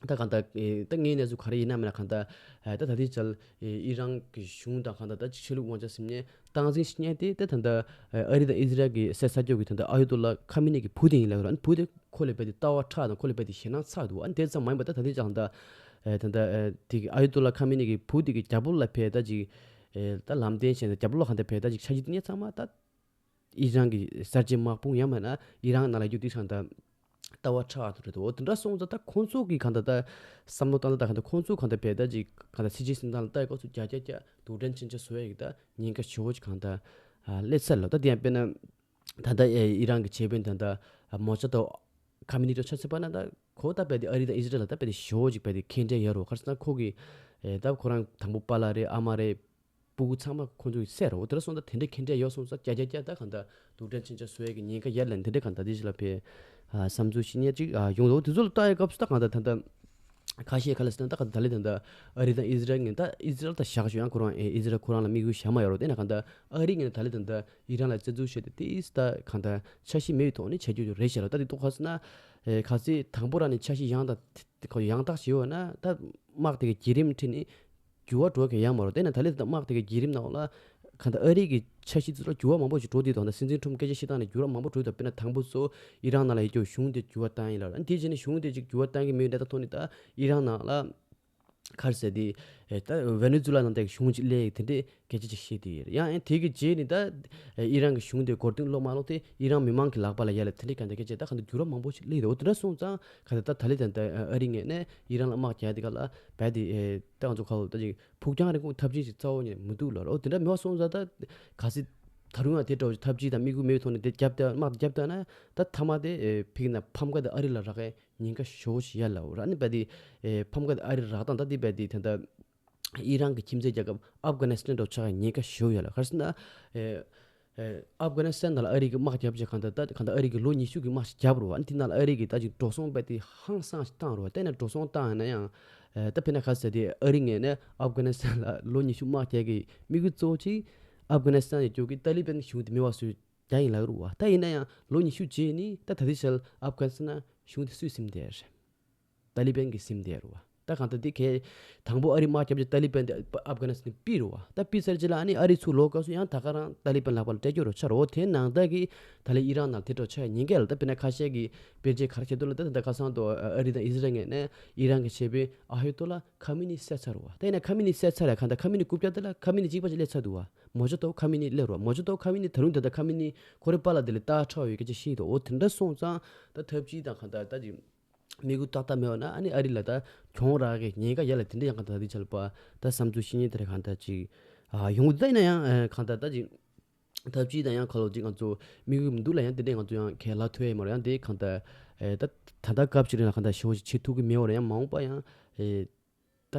ད་གང་ལྟར་ཨེ་ད་ངའི་གནས་ཚུལ་ག་རེ་ཡིན་ན་མིན་ན་གང་ལྟར་ཨེ་ད་ད་ལྟའི་ཆར་ཨེ་ཨི་རན་གྱི་གཞུང་དང་གང་ལྟར་ད་ཅིག་ཆོས་ལུགས་དབང་ཆ་ཟེར་མཁན་སྟངས་འཛིན་བྱེད་མཁན་དེ་ད་ད་ལྟ་ཨེ་ཨ་རི་དང་ཨི་ཟི་རལ་གྱི་སྲིད་ས་སྐྱོང་གི་ད་ལྟ་ཨ་ཡོ་ཏོ་ལ་ཁ་མི་ནི་གི་བུ་དེ་ཡིན་ལབ་ར། བུ་དེ་ཁོ་ལས་རྦད་དེ་ལྟ་བ་ཁྲག་དང་ཁོ་ལས་རྦད་དེ་ཞེད་སྣང་ཚ་འདུག་ཨ་དེ་ཙམ་མ་ཡིན་པ་ད་ད་ལྟའི་ཆར་ད་ཨེ་ད་ད་ཨེ་དེ་གི་ཨ་ཡོ་ཏོ་ལ་ཁ་མི་ནི་གི་བུ་དེ་གི་རྒྱལ་པོ་ལ་ཕེ་ད་ཅིག་ཨེ་ད་ལམ་སྟོན་བྱས་ནས་རྒྱལ་པོ་ལ་གང་ལྟར་ཕེ་ད་ཅིག་ཆ་གཞི་དེ་ཉིད་ཚང་མ་ད་ཨི་རན་གྱི་གསར་བརྗེ་དམག་དཔུང་ཡང་མིན་ན་ཨི་རན་ནང་ལ་ཡོད་དུས་ཙང་ད་ལྟ་བ་ཁྲག་ཏུ་རེད་དོ། འོ་དེ་འདྲ་སོང་ཙང་ད་ཁོང་ཚོ་གི་གང་ལྟར་ད་བསམ་བློ་བཏང་ད་ད་གང་ལྟར་ཁོང་ཚོ་གང་ལྟར་ཕེ་ད་ཅིག་གང་ལྟར་སྲིད་ཇུས་འཛིན་སྟངས་ལ་ལྟ་ཡི་སྐབས་སུ་བརྒྱ་ཆ་བརྒྱ་དུག་སྦྲང་མཚོན་ཆ་བཟོ་ཡ་གི་ད་ཉེན་ཁ་ཞེ་པོ་ཅིག་གང་ལྟར་ཨ་སླེབས་ཚར་ལོ། ད་དེ་ཡང་དཔེར་ན། ད་ལྟ་ཨེ་ཨི་རན་གྱི་ཆེ་དཔོན་ད་ལྟ་མོ་ཅ་དོ་ཁ་མི་ནི་ཏོ་ཆ་ཚིག་པ་ན་ད་ཁོ་ད་རྦད་དེ་ཨ་རི་དང་ཨི་ཟི་རལ་ལ་ད་རྦད་དེ་ཞེ་པོ་ཅིག་རྦད་དེ་ཁེངས་དྲེགས་ཡོད་རེད། ག་རེ་ཟེར་ན་ཁོ་གི་ཨེ་ད་ཁོ་རང་དང་པོ་པཱ་ལགས་རེད། ཨ་མ་རེད། སྤུ་གུ་ཚང་མ་ཁོ་ཚོ་གི་བསད་རེད། འོ་དེ་འདྲ་སོང་ཙང་དེ་འདྲའི་ཁེངས་དྲེགས་ཡོད་སོང་ཙང་བརྒྱ་ཆ་བརྒྱ་ད་གང་ལྟར་དུག་སྦྲང་མཚོན་ཆ་བཟོ་ཡ་གི་ཉེན་ཁ་ཡོད་ལབ་དེ་འདྲ་གང་ལྟར་དེ་ཅིག་ལ་ཕེ་ཨ་བསམ་ཚུལ་བཤད་མཁན་ཅིག་ཨ་ཡོང་འདུག་དེ་ཚོ་ལ་ལྟ་ཡ་སྐབས་སུ་ད་གང་ལྟར་ད་ལྟ་ཁ་ཤས་ག་རེ་ཟེར་ན་ད་ག་ད་ལས་ད་ལྟ་ཨ་རི་དང་ཨི་ཟི་རལ་ངོས་ད་ཨི་ཟི་རལ་ད་བཞག་ཞུ་ཡང་ཁོ་རང་ཨེ་ཨི་ཟི་རལ་ཁོ་རང་ལ་དམིགས་ཡུལ་བཞག་མ་ཡོད་རོགས། དེ་ན་གང་ལྟར་ཨ་རི་ངོས་ད་ལས་ད་ལྟ་ཨི་རན་ལ་བཙན་འཛུལ་བྱས་ཏེ་དེ་ཨིས་ད་གང་ལྟར་འཆར་གཞི་མེད་པའི་ཐོག་ནས་བྱ་རྒྱུ་རེད་ཤག་ལ། ད་དེ་ཏོག་ཁ་སི་ན་ཨེ་ག་ཚོད་དང་པོ་རང་ནས་འཆར་གཞི་ཡང་དག་ཁོ་ཡང་དག་བྱས་ཡོད་ན་ད་དམག་དེ་གི་བརྒྱུད་རིམ་ཁྲིད་ནས་འགྱུར་བ་འགྲོ་གི་ཡང་མ་རོགས། དེ་ན་ད་ལས་ད་དམག་དེ་གི་བརྒྱུད་རིམ་ནང་ལ་གང་ལྟར་ཨ་རི་གི་འཆར་གཞི་དེ་ཚོ་ལ་འགྱུར་བ་མང་པོ་ཞིག་འགྲོ་དུས་དང་ད་སྲིད་འཛིན་ཁྲོམ་སྐད་ཆ་བཤད་སྟངས་ནས་འགྱུར་བ་མང་པོ་འགྲོ་དུས་དཔེར་ན་དང་པོ་ཚོ་ཨི་རན་ནང་ལ་ཡོད་རྒྱུ་གཞུང་དེ་འགྱུར་བ་བཏང་ཡིན་ལ། ཨ་ནི་དེ་རྗེས་ནས་གཞུང་དེ་ཅིག་འགྱུར་བ་བཏང་གི་མེད་འདྲ་ད་ཐོག་ནས་ད་ཨི་རན་ནང་ལ་ག་རེ་ཟེར་དེ་ད་ཝེ་ནེ་ཛུ་ལ་ནང་ད་གཞུང་ཅིག་སླེབས་དེ་འདྲའི་སྐད་ཆ་ཅིག་བཤད་དེ་ཡོད། ཡང་ཨེ་དེ་གི་རྗེས་ནས་ད་ཨི་རན་གི་གཞུང་དེ་མགོ་རྟིང་སློག་མ་སློག་དེ་ཨི་རན་མི་མང་གི་ལག་པ་ལ་ཡ་ལ་དེ་འདྲའི་ག་འདྲ་སྐད་ཆ་ད་ག་འདྲ་འགྱུར་བ་མང་པོ་ཞིག་སླེབས་ཡོད། འོ་དེ་འདྲ་སོང་ཙང་ག་ད་ད་ད་ལས་ད་ད་ཨ་རི་ངོས་ནས་ཨི་རན་ལ་དམག་རྒྱག་དེ་ག་ལ་བས་དེ་ད་ང་ཚོ་ག་ད་ཅིག་ཕུགས་རྒྱང་རིང་པོ་འཐབ་ཇུས་ཅིག་རྩ་བོ་ནས་མི་འདུག་ལབ་རོགས། དེ་འདྲ་མི་བ་སོང་ཙང་ད་ག་སྲིད་ད་རུང་ཡང་དེ་འདྲ་བོ་ཐབས་ཇུས་དང་དམིགས་ཡུལ་མེད་པའི་ཐོག་ནས་དེ་རྒྱབ་ད་དམག་དེ་རྒྱབ་ད་ན་ད་མཐའ་མ་དེ་ཨེ་ཕིག་ན་ཕམ་ཁ་དེ་ཨ་རི་ལ་རག་གི་ཉེན་ཁ་ཞེ་པོ་ཞིག་ཡོད་ལབ་ར། ཨ་ནི་བས་དེ་ཨེ་ཕམ་ཁ་དེ་ཨ་རི་རག་སྟངས་ད་དེ་བས་དེ་ད་ལྟ་ཨི་རན་གྱི་ཁྱིམ་མཚེས་རྒྱལ་ཁབ་ཨབ་གྷ་ནི་སི་ཐན་འདྲ་བོ་ཆགས་ཀྱི་ཉེན་ཁ་ཞེ་པོ་ཡོད་ལབ། ག་རེ་ཟེར་ན་ཨེ་ཨེ་ཨབ་གྷ་ནི་སི་ཐན་ནང་ལ་ཨ་རི་གི་དམག་རྒྱབ་བྱས་གང་ལྟར་ད་གང་ལྟར་ཨ་རི་གི་ལོ་ཉི་ཤུ་གི་དམག་ཞིག་རྒྱབ་རོ། ཨ་ནི་དེ་ནང་ལ་ཨ་རི་གི་ད་ཅིག་འགྲོ་སོང་བས་དེ་ཧང་སང་ཞིག་བཏང་རོ། དེ་ནས་འགྲོ་སོང་བཏང་ཡིན་ན་ཡང་ཨེ་ད་དཔེར་ན་ག་རེ་ཟེར་དེ་ཨ་རི་ངོས་ནས་ཨབ་གྷ་ནི་སི་ཐན་ལ་ལོ་ཉི་ཤུ་དམག་རྒྱག་གི་དམིགས་ཡུལ་གཙོ་བོ་གཅིག་ཨབ་གྷ་ནི་སི་ཐན་ནས་རྒྱུག་གི་ཏཱ་ལི་བན་གཞུང་དེ་མེད་པ་བཟོ་རྒྱུ་ཡིན་ལབ་རུ་བ། ད་ཡིན་ན་ཡང་ལོ་ཉི་ཤུ་རྗེས་ནི་ད་ད་ལྟའི་ཆར་ཨབ་གྷ་ནི་སི་ཐན་གཞུང་དེ་སུས་ཟིན་བསྡད་རེད། ཏཱ་ལི་བན་གྱིས་ཟིན་བསྡད་རུ་བ། ད་གང་ལྟར་འདི་གས་དང་པོ་ཨ་རི་དམག་རྒྱབ་ཀྱི་ཏཱ་ལི་པན་དེ་ཨབ་གྷ་ནི་སི་ཐན་ནས་ཕུད་རེད་བ། ད་ཕུད་ཚར་རྗེས་ལ་ཨ་ནི་ཨ་རི་ཚུར་ལོག་སྐབས་སུ་ཡང་ད་ག་རང་ཏཱ་ལི་པན་ལག་པ་ལ་སྤྲད་རྒྱུ་རེད་ཆགས་རེད། འོ་དེ་ནང་ལྟར་གྱི་ད་ལན་ཨི་རན་ནང་དེ་འདྲ་ཆགས་ཡ་ཉེན་ཁ་ཡོད་ལ། ད་དཔེར་ན་ཁ་ཤས་ཀྱིས་དཔེར་བརྗོད་ག་རེ་བྱེད་འདུག་ལབ་ན། ད་ད་ཁ་སང་དུ་ཨ་རི་དང་ཨི་ཟི་རལ་ངོས་ནས་ཨི་རན་གྱི་ཆེད་དཔོན་ཨ་ཧི་ཏོ་ལ་ཁ་མི་ནི་བསད་ཚར་རེད་བ། ད་ཡིན་ན་ཁ་མི་ནི་བསད་ཚར་ཡ་གང་ལྟར་ཁ་མི་ནི་རྐུབ་བཀྱག་དེ་ལ་ཁ་མི་ནི་གཅིག་པ་ཅིག་སླེབས་ཚར་འདུག་བ། མོ་ཅོ་ཏོ་ཁ་མི་ནི་སླེབས་རེད་བ། མོ་ཅོ་ཏོ་ཁ་མི་ནི་ད་རུང་ད་ལྟ་ཁ་མི་ནི་ཁོ་རའི་པཱ་ལགས་དེ་ལ་ལྟ་ཁྲག་ཡོད་སྐད་ཆ་བཤད་འདུག་འོ་དེ་འདྲ་སོང་ཙང་ད་ཐབས་ཇུས་དང་གང་ལྟར་ད་ཅིག་དམིགས་ཡུལ་ཏག་ཏག་མེད་པ་ན་ཨ་ནི་ཨ་རི་ལ་ད་གྱོང་རག་གི་ཉེན་ཁ་ཡོད་ལ། དེ་འདྲ་ཡང་གང་ལྟར་ད་ལྟའི་ཆར་པ་ད་བསམ་ཚུལ་བཤད་མཁན་དེ་རེད། གང་ལྟར་ཅིག་ཨ་ཡོང་གི་འདུག་ད་ཡིན་ན་ཡང་ཨ་གང་ལྟར་ད་ཅིག་ཐབས་ཇུས་དང་ཡང་ཁ་ལོ་ཅིག་ང་ཚོ་དམིགས་ཡུལ་མི་འདུག་ལ། ཡང་དེ་འདྲ་ང་ཚོ་ཡང་གལ་ལ་ཐོན་ཡོད་མ་རེད། ཡང་དེ་གང་ལྟར་ཨེ་ད་ད་ལྟ་སྐབས་ཅིག་རིང་ལ་གང་ལྟར་ཞེ་པོ་ཅིག་བྱེད་ཐུབ་ཀྱི་མེད་པ་རེད། ཡང་མ་འོངས་པ་ཡང་ཨེ་ད་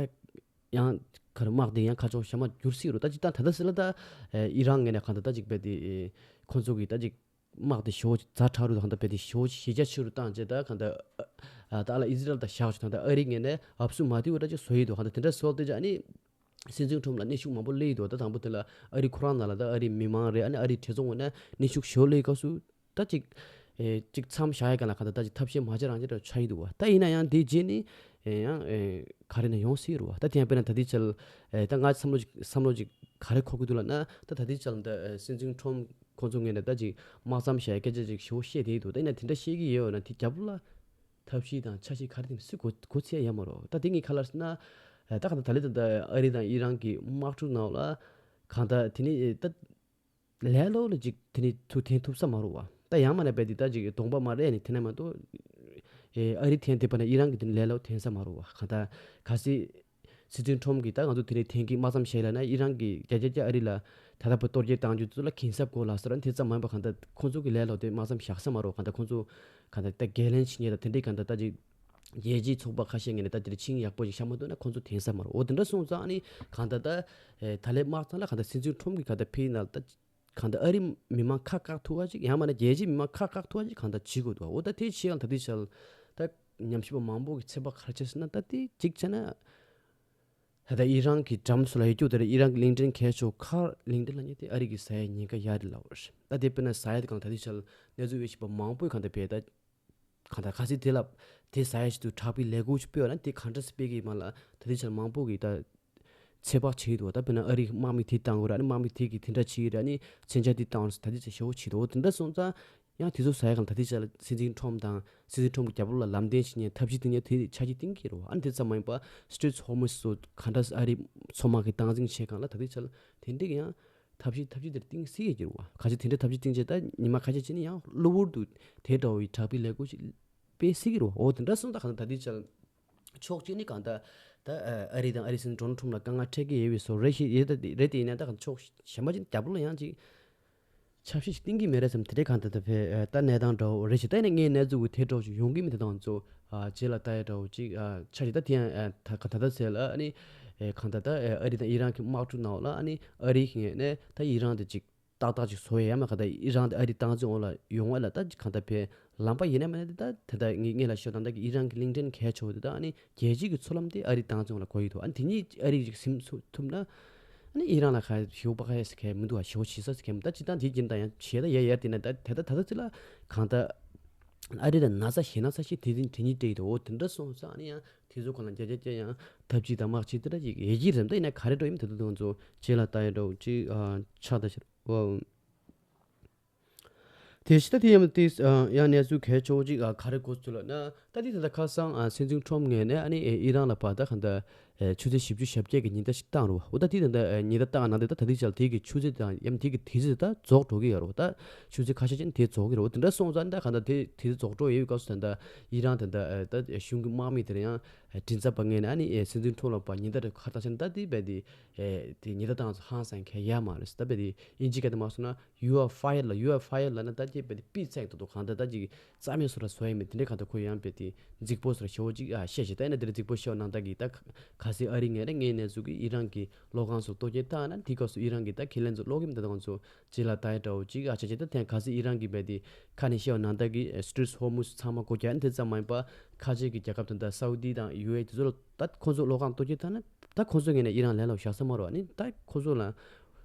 ཡང་ག་རེ་དམག་དེ་ཡང་ཁ་ཕྱོགས་གཞན་མ་འགྱུར་སྲིད་རེད། ད་ཅིག་ད་ད་ལྟ་ཟེར་ལ་ད་ཨེ་ཨི་རན་ངོས་ནས་གང་ལྟར་ད་ཅིག་རྦད་དེ་ཨེ་ཁོང་ཚོ་གིས་ད་ཅིག་དམག་དེ་ཞེ་པོ་ཅིག་ཛ་དྲག་རུ་དང་ད་རྦད་དེ་ཞེ་པོ་ཅིག་གཞི་རྒྱ་ཆེ་རུ་བཏང་རྗེས་ད་གང་ལྟར་ཨ་ད་ཨ་ལ་ཨི་ཟི་རལ་དང་བཞག་ཆོག་དང་ད་ཨ་རི་ངོས་ནས་ཨབ་སུ་མ་དེ་འུ་འདྲ་ཅིག་བཟོ་ཡི་འདུག་གང་ལྟར་དེ་འདྲ་བཟོ་དེ་ཅིག་ཨ་ནི་སྲིད་འཛིན་ཁྲོམ་ལ་གནོན་ཤུགས་མང་པོ་སླེབས་ཡི་འདུག་ད་དང་པོ་དེ་ལ་ཨ་རི་ཁོ་རང་ནང་ལ་ད་ཨ་རི་མི་མང་རེད། ཨ་ནི་ཨ་རི་གྲོས་ཚོགས་ངོས་ནས་གནོན་ཤུགས་ཞེ་པོ་སླེབས་སྐབས་སུ་ད་ཅིག་ཨེ་ཅིག་མཚམས་བཞག་ཡ་ག་ལ་གང་ལྟར་ད་ཅིག་ཐབས་ཤེས་མ་བྱས་རང་བྱས་འདྲ་ཆགས་ཡི་འདུག་བ། ད་ཡིན་ན་ཡང་དེ་རྗེས་ནི་ཨེ་ཡང་ཨེ་ག་རེ་ནས་ཡོང་སྲིད་རེད་བ། ད་དེ་ཡང་དཔེར་ན་ད་ལྟའི་ཆར་ཨེ་ད་ང་བསམ་བློ་ཅིག་བསམ་བློ་ཅིག་ག་རེ་འཁོར་གི་འདུག་ལབ་ན། ད་ད་ལྟའི་ཆར་ད་ཨེ་སྲིད་འཛིན་ཁྲོམ་ཁོང་ཚོ་ངོས་ནས་ད་ཅིག་དམག་མཚམས་བཞག་ཡ་སྐད་ཆ་ཅིག་ཞེ་པོ་བཤད་བསྡད་ཡི་འདུག་ད་ཡིན་ན་དེ་འདྲ་བཤད་ཀྱི་ཡོད་ན་དེ་རྒྱབ་ལ་ཐབས་ཤེས་དང་འཆར་གཞི་ག་རེ་དེ་སུས་གོ་གོ་ཚད་ཡ་མ་རོགས། ད་དེ་ངས་ག་རེ་ལབ་ཟེར་ན། ད་གང་ལྟར་ད་ལྟ་ད་ཨ་རི་དང་ཨི་རན་གྱི་དམག་འཁྲུག་ནང་ལ་གང་ལྟར་དེ་ནི་ད་ལས་སླ་པོ་ལ་ཅིག་དེ་ནི་ཚུར་འཐེན་ཐུབ་ས་མ་རེད་བ། ད་ཡང་མིན་ན་རྦད་དེ་ད་ཅིག་གདོང་པ་མ་རེད་ནི་འཐེན་ན་མ་གཏོགས་ཨ་རི་འཐེན་བསྡད་པ་ན་ཨི་རན་གྱིས་དེ་ནི་ལས་སླ་པོ་འཐེན་ས་མ་རེད་བ། གང་ལྟར་གལ་སྲིད་སྲིད་འཛིན་ཁྲོམ་གྱིས་ད་ང་ཚོ་དེ་ནས་འཐེན་གྱི་དམག་མཚམས་བཞག་ལབ་ན། ཨི་རན་གྱིས་བརྒྱ་ཆ་བརྒྱ་ཨ་རི་ལ་ད་ལྟ་བར་གཏོར་རྒོལ་བཏང་རྒྱུ་ཚོ་ལ་གན་གསབ་དགོས་ལབ་ས་རེད། དེ་ཙམ་མ་ཡིན་པ་གང་ལྟར་ཁོང་ཚོ་གི་ལས་སླ་པོ་དེ་དམག་མཚམས་བཞག་ས་མ་རེད། གང་ལྟར་ཁོང་ཚོ་གང་ལྟར་ད་འགན་ལེན་བྱེད་མཁན་དང་དེ་འདྲའི་གང་ལྟར་ད་ཅིག་རྒྱལ་སྤྱིའི་ཚོགས་པ་ཁ་ཤས་ངོས་ནས་ད་དེ་འདྲ་ཆིངས་ཡག་པོ་ཞིག་བཞག་མ་ཐུབ་ན་ཁོང་ཚོ་འཐེན་ས་མ་རེད། འོ་དེ་འདྲ་སོང་ཙང་ཨ་ནི་གང་ལྟར་ད་ད་ལན་དམག་མཚམས་ལ་གང་ལྟར་སྲིད་འཛིན་ཁྲོམ་གྱིས་གང་ལྟར་ཕེབས་ན་ད་གང་ལྟར་ཨ་རི་མི་མང་ཁ་བཀག་ཐུབ་པ་ཅིག་ཡང་མིན་ན་རྒྱལ་སྤྱིའི་མི་མང་ཁ་བཀག་ཐུབ་པ་ཅིག་གང་ལྟར་བྱེད་དགོས་འདུག་འོ་ད་དེ་བྱེད་ཡང་ད་དེ་བྱ་ད་ཉམས་ཞིབ་པ་མང་པོ་གི་ཚོད་དཔག་ག་རེ་བྱས་ཟེར་ན། ད་དེ་གཅིག་བྱས་ན་ད་ལྟ་ཨི་རན་གྱི་འགྲམ་སུ་ལ་ཡོད་རྒྱུ་དེ་རེད། ཨི་རན་གྱི་གླིང་ཕྲན་གས་ཆོ་ཁར་གླིང་ཕྲན་ལ་ཉེ་དེ་ཨ་རི་གི་ཟ་ཡའི་ཉེན་ཁ་ཡོད་རེད་ལབ་པ་རེད། ད་དེ་དཔེར་ན་ཟ་ཡ་དེ་གང་ད་དེ་བྱ་གནས་ཚུལ་དབྱེ་ཞིབ་པ་མང་པོས་གང་ལྟར་བས་ད་གང་ལྟར་གལ་སྲིད་དེ་ལ་དེ་ཟ་ཡ་ཞིག་ཏུ་དྲག་པོའི་ལས་འགུལ་ཞིག་སྤེལ་བ་ན་དེ་ག་འདྲ་སེ་སྤེལ་གི་མ་ལ་ད་དེ་བྱ་མང་པོ་གི་ད་ཚོད་དཔག་བྱེད་ཀྱི་འདུག་ད་དཔེར་ན་ཨ་རིའི་དམག་མི་དེ་བཏང་དགོས་རེད། ཨ་ནི་དམག་མི་དེ་གིས་དེ་འདྲ་བྱེད་ཀྱི་རེད། ཨ་ནི་མཚོན་ཆ་དེ་བཏང་རེད་ཟེར་ད་དེ་ཚོ་ཞེ་པོ་བྱེད་འདུག་འོ་དེ་འདྲ་སོང་ཙང་ཡང་དེ་ཚོ་ཟ་ཡ་གང་ལ་ད་དེ་ཆ་ལ་སྲིད་འཛིན་ཁྲོམ་དང་སྲིད་འཛིན་ཁྲོམ་གྱི་རྒྱབ་ལོགས་ལ་ལམ་སྟོན་བྱེད་མཁན་ཐབས་ཤེས་དེ་ཉིད་དེ་ཆ་རྐྱེན་བསྟན་གྱི་རེད་བ། ཨ་ནི་དེ་ཙམ་མ་ཡིན་པ་སི་ཊྲེཊ་ཧོར་མུཛ་སོགས་གང་འདྲ་ཨ་རིའི་མཚོ་དམག་གིས་སྟངས་འཛིན་བྱེད་གང་ལ་ད་དེ་ཆ་ལ་དེ་འདྲ་གི་ཡང་ཐབས་ཤེས་ཐབས་ཤེས་དེར་བསྟན་སྲིད་ཀྱི་རེད་བ། ག་ཅི་དེ་འདྲ་ཐབས་ཤེས་བསྟན་བྱས་ད་ཉི་མ་ཁ་ཤས་ཅིག་ནི་ཡང་གློ་བུར་དུ་དེ་འདྲ་བའི་དྲག་པོའི་ལས་འགུལ་ཞིག་སྤེལ་སྲིད་ཀྱི་རེད་བ། འོ་དེ་འདྲ་སོང་ཙང་གང་ལ་ད་དེ་ཆ་ལ། ཕྱོགས་གཅིག་ནི་གང་ལྟར་ད་ཨ་རི་དང་ཨ་རི་སྲིད་འཛིན་ཌོ་ནལ་ཊམ་ལ་དཀའ་ངལ་འཕྲད་ཀྱི་ཡོད་པའི་བཟོ་རེད་ཤི་ཡོད་ད་རེད། དེ་ཡིན་ན་ད་གང་ཕྱོགས་གཞན་པ་ཅིག་རྒྱབ་ལོགས་ཡང་ཅིག་ཆབ་སྲིད་ཅིག་བསྟན་གྱི་མེད་རེད་བསམ། དེ་འདྲའི་གང་ལྟར་ད་ཕེ་ད་གནས་སྟངས་འདྲ་བོ་རེད་ཤི། ད་ཡིན་ན་ངས་གནས་ཚུལ་གི་དེ་འདྲ་བོ་ཅིག་ཡོང་གི་མེད། དེ་དང་ཚོ་རྗེས་ལ་ལྟ་ཡ་འདྲ་བོ་ཅིག་ཆ་ཞིག་ད་དེ་ཡང་ད་ག་ད་ད་ཟེར་ལ་ཨ་ནི་གང་ལྟར་ད་ཨ་རི་དང་ཨི་རན་གྱི་དམག་འཁྲུག་ནང་ལ་ཨ་ནི་ཨ་རི་གི་ངོས་ནས་ད་ཨི་རན་དེ་ཅིག་ཏག་ཏག་ཅིག་བཟོ་ཡ་ཡ་མ་ག་ད་ཨི་རན་དེ་ཨ་རི་སྟངས་འཛིན་འོག་ལ་ཡོང་བ་ལ་ད་གང་ལྟར་བས་ལམ་པ་ཡིན་ན་མིན་ན་དེ་ད་དེ་ད་ངས་ངས་ལ་ཤོད་དང་ད་གི་ཨི་རན་གྱི་གླིང་ཕྲན་གལ་ཆེ་བ་དེ་ད་ཨ་ནི་རྒྱལ་སྤྱི་གི་མཚོ་ལམ་དེ་ཨ་རི་སྟངས་འཛིན་འོག་ལ་གོ་ཡི་འདུག་ཨ་ནི་དེ་གཉིས་ཨ་རི་ཅིག་ཟིན་ཚུ་ཐུབ་ན་ཨ་ནི་ཨི་རན་ལ་ག་ཞེ་པོ་པ་ག་ཡ་ཟེར་མཁན་མི་འདུག་ཨ་ཞེ་པོ་བྱེད་ས་ཟེར་མཁན་མི་ད་ཅི་ད་དེ་ཀྱིན་ད་ཡང་བྱེད་ད་ཡ་ཡ་དེ་ན་ད་དེ་ད་ད་ད་ཅི་ལ་གང་ལྟར་ཨ་རི་ལ་ན་ཚ་ཞེ་ན་ཚ་ཞིག་དེ་དེ་དེ་གཉིས་སྤྲད་ཡི་འདུག་འོ་དེ་འདྲ་སོང་ཙང་ཨ་ནི་ཡང་དེ་ཚོ་གང་ལ་རྒྱ་རྒྱ་རྒྱ་ཡང་ཐབས་ཇུས་དང་དམག་ཇུས་དེ་འདྲ་ཅིག་ཡེ་གི་རེད། ད་ཡིན་ན་ག་རེ་འགྲོ་ཡིན་དེ་ཚོ་དེ་ཚོ་རྗེས་ལ་ལྟ་ཡ་འདྲ་བོ་ཅིག་ཆགས་ད་ཤར། དེ་ཕྱི་ད་དེ་ཡང་དེ་ཡང་གནས་ཚུལ་གལ་ཆེ་བོ་ཅིག་ག་རེ་གོ་ཚུལ་ལ་ན་ད་དེ་ད་ལྟ་ཁ་སང་སྲིད་འཛིན་ཁྲོམ་ངོས་ནས་ཨ་ནི་ཨི་རན་ལ་ཕར་ད་གང་ལྟར་ཆུ་ཚོད་བཞི་བཅུ་ཞེ་བརྒྱད་ཀྱི་ཉིན་ལྟ་ཞིག་བཏང་རོ། འོ་ད་དེ་ད་ལྟ་ཉིན་ལྟ་བཏང་ན་དེ་ད་ད་དེ་ཅག་དེ་གི་ཆུ་ཚོད་དང་ཡང་དེ་གི་དུས་ཚོད་ད་རྫོགས་འགྲོ་གི་ཡོད་རོ། ད་ཆུ་ཚོད་ཁ་ཤས་ཅན་དེ་རྫོགས་གི་རོ། དེ་འདྲ་སོང་ཙང་ད་གང་ལྟར་དེ་དུས་ཚོད་རྫོགས་འགྲོ་ཡོད་སྐབས་སུ་ད་ལྟ་ཨི་རན་ད་ལྟ་ད་གཞུང་གི་དམག་མི་དེ་ཡང་མགྲིན་ཚབ་པ་ངོས་ནས་ཨ་ནི་སྲིད་འཛིན་ཁྲོམ་ལ་ཕར་ཉིན་ལྟ་རེ་ཁ་བཏང་ཤེ་ན་ད་དེ་བས་དེ་དེ་ཉིན་ལྟ་བཏང་ཧང་སང་གལ་ཡ་མ་རེད། ད་བས་དེ་ཨིན་ཇི་སྐད་དུ་མ་སོང་ན། You are fired ལ། You are fired ལབ་ན་ད་ཅི་བས་དེ་པི་ཚེག་ཏོ་ཏོ་གང་ལྟར་ད་ཅིག་རྩ་མེད་བཟོ་ར་བཟོ་ཡ་མེད། དེ་འདྲའི་གང་ལྟར་ཁོ་ཡང་བས་དེ་རྫིག་པོ་བཟོ་ར་ཞེ་བོ་ཅིག་ཨ་བཤད་ཤེ། ད་ཡིན་ན་དེ་རྫིག་པོ་བཤད་པ་ནང་ལྟ་གི་ད་ག་སྲིད་ཨ་རི་ངོས་ནས་ངའི་གནས་ཚུལ་གི་ཨི་རན་གི་གློག་ཁང་ཚོ་གཏོར་སྐྱོན་བཏང་ན་དེ་སྐབས་སུ་ཨི་རན་གི་ད་ཁེ་ལན་ཚོ་སློག་གི་མི་ད་ད་ང་ཚོ་རྗེས་ལ་ད་ཡ་འདྲ་བོ་ཅིག་ཨ་ཆ་ཆ་ད་དེ་ག་སྲིད་ཨི་རན་གི་བས་དེ་ཁ་ནས་བཤད་པ་ནང་ལྟ་གི་སི་ཊྲེཊ་ཧོར་མུཛ་ཚང་མ་སྒོ་རྒྱག་ཨ་ནི་དེ་ཙམ་མ་ཡིན་པ་ཁ་ཆེ་གི་རྒྱལ་ཁབ་དང་ད་སའུ་དི་དང་ཡུ་ཨེ་དེ་ཚོ་ལ་ད་ཁོང་ཚོ་གློག་ཁང་གཏོར་སྐྱོན་བཏང་ན་ད་ཁོང་ཚོ་ངོས་ནས་ཨི་རན་ལན་ལོག་བཞག་ས་མ་རེད། ཨ་ནི་ད་ཁོང་ཚོ་ལ་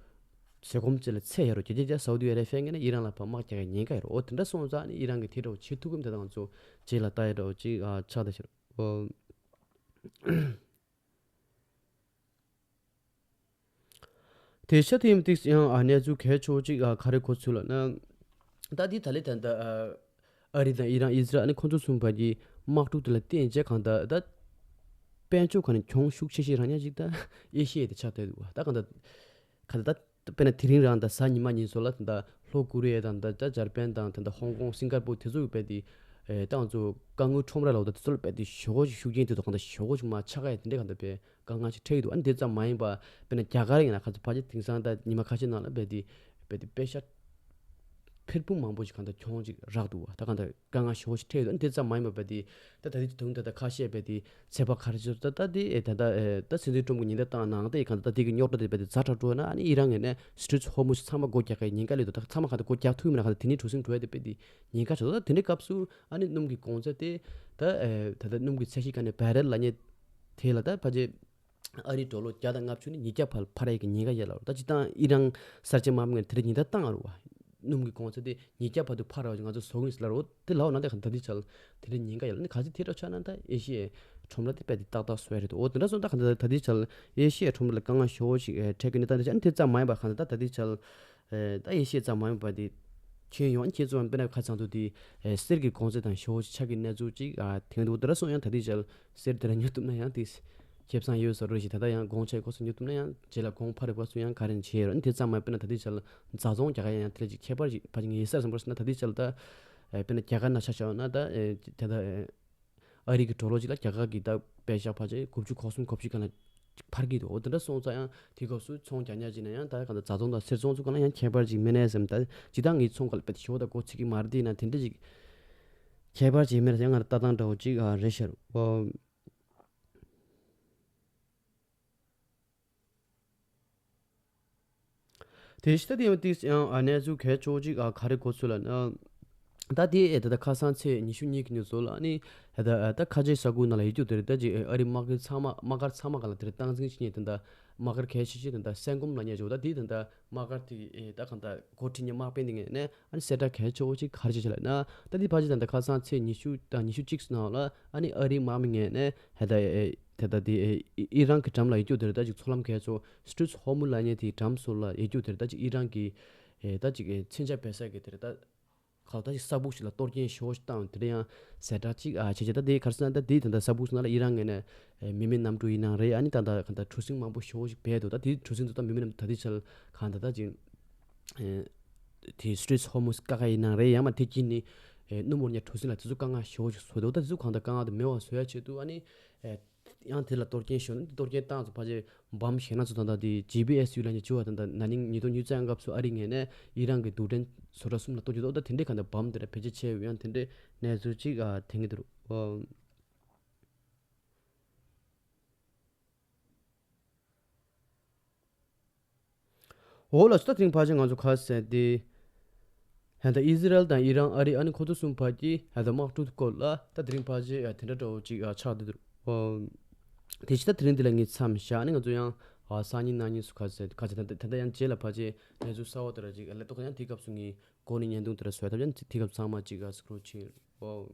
ཟས་སྐོམ་བཅས་ལ་ཚད་ཡོད་རོ། རྒྱ་རྒྱ་རྒྱ་སའུ་དི་ཨ་རེ་བྷི་ཡ་ངོས་ནས་ཨི་རན་ལ་ཕར་དམག་རྒྱག་ཡ་ཉེན་ཁ་ཡོད་རོ། འོ་དེ་འདྲ་སོང་ཙང་ཨ་ནི་ཨི་རན་གི་དེ་འདྲ་བོ་བྱེད་ཐུབ་གི་མི་དེ་ད་ང་ཚོ་རྗེས་ལ་ལྟ་ཡ་འདྲ་བོ་ཅིག་ཨ་ཆགས་ད་ཤར། འོ། དེ་ཤ་དེ་ཡིན་ཏིག་ཡང་ཨ་གནས་ཚུལ་གལ་ཆེ་བོ་ཅིག་ཨ་ག་རེ་གོ་ཚུལ་ལ་ན། ད་འདི་ད་ལེ་ད་ད་ཨ་ཨ་རི་དང་ཨི་རན་ཨི་ཟི་རལ་ཨ་ནི་ཁོ་ཚོ་གསུམ་བར་གྱི་དམག་འཁྲུག་དེ་ལ་བརྟེན་བྱས་གང་ད་ད་དཔལ་འབྱོར་གང་ནས་གྱོང་ཤུགས་ཆེ་ཤོས་རག་ཉག་ཅིག་ད་ཨེ་ཤི་ཡ་དེ་ཆགས་བསྡད་འདུག་ད་གང་ད་གང་ད་ད་དཔེར་ན་དེ་རིང་རང་ད་གཟའ་ཉི་མ་ཉིན་སོ་ལ་ད་ལྷོ་ཀོ་རི་ཡ་དང་ད་ད་འཇར་པན་དང་ད་ད་ཧོང་ཀོང་སིང་ག་པོ་དེ་ཚོ་གི་དཔེ་དེ་ཨེ་ད་ང་ཚོ་དཀའ་ངལ་ཁྲོམ་ར་ལ་འོ་ད་དེ་ཚོ་ལ་དཔེ་དེ་ཞེ་པོ་ཞིག་ཤུགས་རྐྱེན་དེ་ཚོ་གང་ད་ཞེ་པོ་ཞིག་མ་ཆགས་ཡ་དེ་འདྲ་གང་ད་དཔེ། དཀའ་ངལ་ཞིག་འཕྲད་ཀྱི་འདུག་ཨ་ནི་དེ་ཙམ་མ་ཡིན་པ་དཔེར་ན་རྒྱ་གར་ཡིན་ན་ཁ་ཚ་ཕལ་ཆེར་དེང་སང་ད་ཉི་མ་ཁ་ཤས་ནང་ལ་རྦད་དེ་རྦད་དེ་པེ་ཤ་ཕུད་བུ་མང་པོ་ཞིག་གང་ལྟར་གྱོང་ཅིག་རག་འདུག་ད་གང་ལྟར་དཀའ་ངལ་ཞེ་པོ་ཞིག་འཕྲད་ཀྱི་འདུག་ཨ་ནི་དེ་ཙམ་མ་ཡིན་པ་རྦད་དེ་ད་ད་ལྟའི་དུང་ད་ད་ཁ་ཤས་རྦད་དེ་ཚད་པ་ག་རེ་ཅིག་ད་ད་དེ་ཨེ་ད་ད་ཨེ་ད་སྲིད་འཛིན་ཁྲོམ་གྱི་ཉེན་བརྡ་བཏང་ནང་ད་ཨེ་གང་ལྟར་ད་དེ་གི་རྙོག་དྲ་དེ་རྦད་དེ་ཛ་དྲག་འགྲོ་ན་ཨ་ནི་ཨི་རན་ངོས་ནས་སི་ཊི་རེཊ་ཧོར་མུ་ཛི་ཚང་མ་སྒོ་རྒྱག་གི་ཉེན་ཁ་སླེབས་འདུག་ད་ཚང་མ་གང་ལྟར་སྒོ་རྒྱག་ཐུབ་མིན་ན་གང་ལྟར་དེ་ནས་གྲུ་གཟིངས་འགྲོ་ཡ་དེ་རྦད་དེ་ཉེན་ཁ་ཆགས་འདུག་ད་དེ་འདྲའི་སྐབས་སུ་ཨ་ནི་སྣུམ་གྱི་གོང་ཚད་དེ་ད་ཨེ་ད་ལྟ་སྣུམ་གྱི་ཚད་གཞི་ག་ནས་བེ་རེལ་ལ་ཉེ་དེ་ལ་ད་ཕལ་ཆེར་ཨ་རིའི་ཌོ་ལར་བརྒྱ་དང་ལྔ་བཅུ་ནས་ཉིས་བརྒྱ་བར་འཕར་ཡས་ཀྱི་ཉེན་ཁ་ཡོད་ལ། ད་སྤྱིར་བཏང་ཨི་རན་གསར་བརྗེ་དམག་མི་ངོས་དེ་རིང་ཉེན་བརྡ་བཏང་ཡོད་རེད་བ། སྣུམ་གྱི་གོང་ཚད་དེ་ཉིས་བརྒྱ་བར་དུ་འཕར་བ་ཞིག་ང་ཚོ་བཟོ་གི་ཡིན་ཟེར་ལབ་རེད། འོ་དེ་ལབ་ན་ད་ག་ད་ལྟའི་ཆར་དེ་རིང་ཉེན་ཁ་ཡོད་ལ་ནི་ག་ཚོད་དེ་འདྲ་ཆགས་ན་ད་ཨེ་ཤི་ཡའི་ཁྲོམ་ར་དེ་རྦད་དེ་ཏག་ཏག་བཟོ་ཡ་རེད་འདུག་འོ་དེ་འདྲ་སོང་ད་ག་ད་ད་ལྟའི་ཆར་ཨེ་ཤི་ཡའི་ཁྲོམ་ར་ལ་དཀའ་ངལ་ཞེ་པོ་ཞིག་འཕྲད་ཀྱི་ནི་ད་ད་ཆ་ཨ་ནི་དེ་ཙམ་མ་ཡིན་པ་ག་ད་ད་ལྟའི་ཆར། ཨེ་ད་ཨེ་ཤི་ཡ་ཙམ་མ་ཡིན་པ་དེ་ཁྱོན་ཡོངས་ཁྱེད་ཚོ་ཡང་དཔེར་ན་ཁ་ཚང་དུ་དེ་ཨེ་གསེར་གྱི་གོང་ཚད་དང་ཞེ་པོ་ཅིག་ཆག་གི་གནས་ཚུལ་ཅིག་ཨ་ཐེངས་འདུག་དེ་འདྲ་སོང་ཡང་ད་ལྟའི་ཆར་གསེར་དེ་ར་ཉོ་ཐུབ་ན་ཡང་དེ་ཁེ་བཟང་ཡོད་ས་རེད་ཞེས་ད་ལྟ་ཡང་གོང་ཆེ་གོ་སོང་ཉོ་ཐུབ་ན་ཡང་རྗེས་ལ་གོང་འཕར་རེ་བ་སུ་ཡང་ག་རེ་བྱེད་རོགས་དེ་ཙམ་མ་དཔེར་ན་ད་ལྟའི་ཆར་ལ་རྫ་ཚོང་རྒྱག་ཡ་ཡང་དེ་ལ་ཅིག་ཁྱད་པར་ཅིག་ཕ་ཅིག་ངེས་སར་སམ་པར་སོང་ན་ད་ལྟའི་ཆར་ལ་ད་ཨེ་དཔེར་ན་རྒྱ་གར་ན་ཆ་བཞག་ན་ད་ཨེ་དེ་ད་ཨེ། ཨ་རི་གི་ཌོ་ལར་གཅིག་ལ་རྒྱ་གར་གྱི་ད་པད་ཤག་ཕལ་ཆེར་དགུ་བཅུ་གོ་གསུམ་གོ་བཞི་སྒང་ལ་འཕར་གྱི་འདུག་འོ་དེ་འདྲ་སོང་ཙང་ཡང་དེ་སྐབས་སུ་ཚོང་རྒྱག་ཉག་ཅིག་ན་ཡང་ད་གང་ལྟར་རྫ་ཚོང་དང་གསེར་ཚོང་ཚོ་སྒང་ལ་ཡང་ཁྱད་པར་ཅིག་མེད་ནས་བསམ། ད་ཇི་ལྟར་ངའི་ཚོང་སྒང་ལ་དཔེ་ཞོ་དང་སྒོ་ཚིག་གི་མ་རེད་དེ་ན་དེ་འདྲ་ཅིག་ཁྱད་པར་ཅིག་མེད་ན་ཡང་ང་ལ་ལྟ་སྟངས་འདྲ་བོ་ཅིག་ཨ་རེད་ཤག་འོ། དེ་ཤི་ད་དེ་ཡང་ཏིག་ཡང་ཨ་གནས་ཚུལ་གལ་ཆེ་བོ་ཅིག་ཨ་ག་རེ་གོ་ཚུལ་ལ་ན། ད་དེ་ཨེ་ད་ད་ཁ་སང་ཚེས་ཉི་ཤུ་གཉིས་ཀྱི་ཉིན་སོ་ལ་ནི་ཨེ་ད་ཨེ་ད་ཁ་ཆེ་ས་ཁུལ་ནང་ལ་ཡོད་རྒྱུ་དེ་རེད། ད་ཅིག་ཨ་རི་དམག་སྒར་ཚང་མ་དམག་སྒར་ཚང་མ་ག་ལ་དེ་རེད་སྟངས་འཛིན་བྱེད་མཁན་དེ་འདྲ་དམག་སྒར་གལ་ཆེ་ཤོས་དེ་འདྲ་སེང་གོམ་ལ་ཉེ་ཆོག་ད་དེ་ད་ད་དམག་སྒར་དེ་ཨེ་ད་གང་ད་འགོ་ཁྲིད་མཁན་དམག་དཔོན་དེ་ངས་ནས་ཨ་ནི་གསལ་བསྒྲགས་གལ་ཆེ་བོ་ཅིག་ག་རེ་བྱེད་ཆེད་ལ་ན། ད་དེ་ཕལ་ཆེར་ད་ད་ཁ་སང་ཚེས་ཉི་ཤུ་དང་ཉི་ཤུ་གཅིག་ནང་ལ་ཨ་ནི་ཨ་རིའི་དམག་མི་ངས་ནས་ཧེ་ད་ཨེ་དེ་ད་དེ་ཨེ་ཨི་རན་གྱི་འགྲམ་ལ་ཡོད་རྒྱུ་དེར་ད་ཅིག་མཚོ་ལམ་གས་ཚོ་སི་ཊི་རེཊ་ཧོར་མུ་ལ་ཉེ་དེའི་འགྲམ་སོགས་ལ་ཡོད་རྒྱུ་དེར་ད་ཅིག་ཨི་རན་གྱི་ཨེ་ད་ཅིག་ཨེ་མཚོན་ཆ་སྦས་ས་གི་དེར་ད་ཁ་ད་ཅིག་ས་སྦུག་ཞིག་ལ་གཏོར་སྐྱོན་ཞེ་པོ་ཞིག་བཏང་དེ་འདྲ་ཡང་གསལ་བསྒྲགས་ཅིག་ཨ་བྱས་བྱས་ད་དེ་ག་རེ་ཟེར་ན་ད་དེ་ད་ད་ས་སྦུག་ནང་ལ་ཨི་རན་ངོས་ནས་ཨེ་མི་མེད་གནམ་གྲུ་ཡིན་ནའང་རེད། ཨ་ནི་ད་ད་ག་ད་གྲུ་གཟིངས་མང་པོ་ཞེ་པོ་ཞིག་སྦས་འདུག་ད་དེ་གྲུ་གཟིངས་དེ་ད་མི་མེད་གནམ་ད་དེ་ཆར་གང་ད་ད་ཅིག་ཨེ་དེ་སི་ཊི་རེཊ་ཧོར་མུ་ཛི་བཀག་ཡིན་ནའང་རེད། ཡང་མ་དེ་དཀྱིལ་ནི་ཨེ་སྣུམ་འབོར་ཉ་གྲུ་གཟིངས་ལ་དེ་ཚོ་དཀའ་ངལ་ཞེ་པོ་ཞིག་བཟོས་འདུག་ད་དེ་ཚོ་གང་ད་དཀའ་ངལ་དེ་མེད་པ་བཟོ་ཡ་ཆེད་དུ་ཨ་ནི་ཨེ་ཡང་དེ་ལ་གཏོར་སྐྱོན་ཞུ་ན་གཏོར་སྐྱོན་བཏང་ཚོ་ཕལ་ཆེར་བམ་ཞེ་ན་ཚོ་ད་ད་དེ་ཇི་པི་ཨེས་ཡུལ་ལ་ཉེ་བཅུ་བ་ད་ད་ན་ནིང་ཉིས་སྟོང་ཉི་ཤུ་རྩ་ལྔ་སྐབས་སུ་ཨ་རི་ངོས་ནས་ཨི་རན་གྱི་རྡུལ་ཕྲན་བཟོ་གྲྭ་གསུམ་ལ་གཏོར་རྒྱུ་འདུག་ད་དེ་འདྲའི་གང་ད་བམ་དེ་འདྲ་བེད་སྤྱོད་བྱས་ཡོད་ཡང་དེ་འདྲའི་གནས་ཚུལ་ཅིག་ཨ་དེང་གི་འདུག་ཨོ། འོ་ལགས་སོ། ད་དེ་རིང་ཕལ་ཆེར་ང་ཚོ་ཁ་གསལ་ཏེ། ཧན་ད་ཨི་ཟི་རལ་དང་ཨི་རན་ཨ་རི་ཨ་ནི་ཁོ་ཚོ་གསུམ་བར་གྱི་ཧན་ད་དམག་འཁྲུག་སྐོར་ལ་ད་དེ་རིང་ཕལ་ཆེར་ཡ་དེ་འདྲ་འདྲ་བོ་ཅིག་ཡ་ཆགས་བསྡད་འདུག་ཨོ། དེ་ཕྱི་ད་དེ་རིང་འདི་ལ་ངས་མཚམས་བཞག་ཨ་ནི་ང་ཚོ་ཡང་ཨ་སང་ཉིན་གནངས་ཉིན་སུ་ཁ་གསལ་ཁ་གསལ་ད་ད་ད་ཡང་རྗེས་ལ་ཕལ་ཆེར་གནས་ཚུལ་གསར་བ་དེ་འདྲ་ཅིག་ལ་གཏོགས་ཡང་དེ་སྐབས་སུ་ངས་གོ་ནས་བརྙན་ཐུང་དེ་འདྲ་བཟོས་ཐབས་ཡང་དེ་སྐབས་ཚང་མ་ཅིག་ཨ་སྐྲོད་ཕྱིན་ཨོ།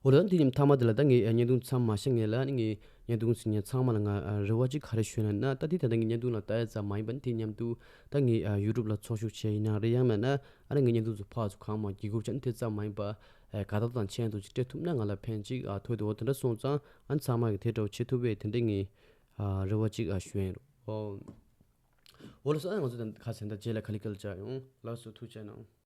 འོ་ལ་དེ་ཉིན་མཐའ་མ་དེ་ལ་ད་ངས་བརྙན་ཐུང་མཚམས་མ་བཞག་ངེས་ལ་ནི་ངས་བརྙན་ཐུང་གཟིགས་མཁན་ཚང་མ་ལ་ང་རེ་བ་གཅིག་ག་རེ་ཞུ་ན་ན་ད་དེ་ད་ལྟ་ངས་བརྙན་ཐུང་ལ་ལྟ་ཡ་ཙམ་མ་ཡིན་པ་ནི་དེ་མཉམ་དུ་ད་ངས་ཡུ་ཊུབ་ལ་ཚོགས་ཞུགས་བྱས་ཡིན་ན་རེད་ཡང་མིན་ན་ཨ་ནི་ངས་བརྙན་ཐུང་ཚོ་ཕར་ཚུར་གང་མང་བརྒྱུད་སྐུར་བྱས་ནས་དེ་ཙམ་མ་ཡིན་པ་དགའ་རྟགས་དང་མཆན་དུ་ཅིག་སྤྲད་ཐུབ་ན་ང་ལ་ཕན་ཅིག་ཐོགས་འདུག་འོ་དེ་འདྲ་སོང་ཙང་ཨ་ནི་ཚང་མ་གིས་དེ་འདྲ་བོ་བྱེད་ཐུབ་པའི་དེ་འདྲ་ངས་རེ་བ་གཅིག་ཞུ་ཡིན་རོགས། འོ་ལགས་སོ། ཨ་ནི་ང་ཚོ་ད་ཁ་སང་ད་རྗེས་ལ་ག་ལེ་ག་ལེ་བཅར་ཡོང་། ལགས་སོ། ཐུགས་རྗེ་གནང་།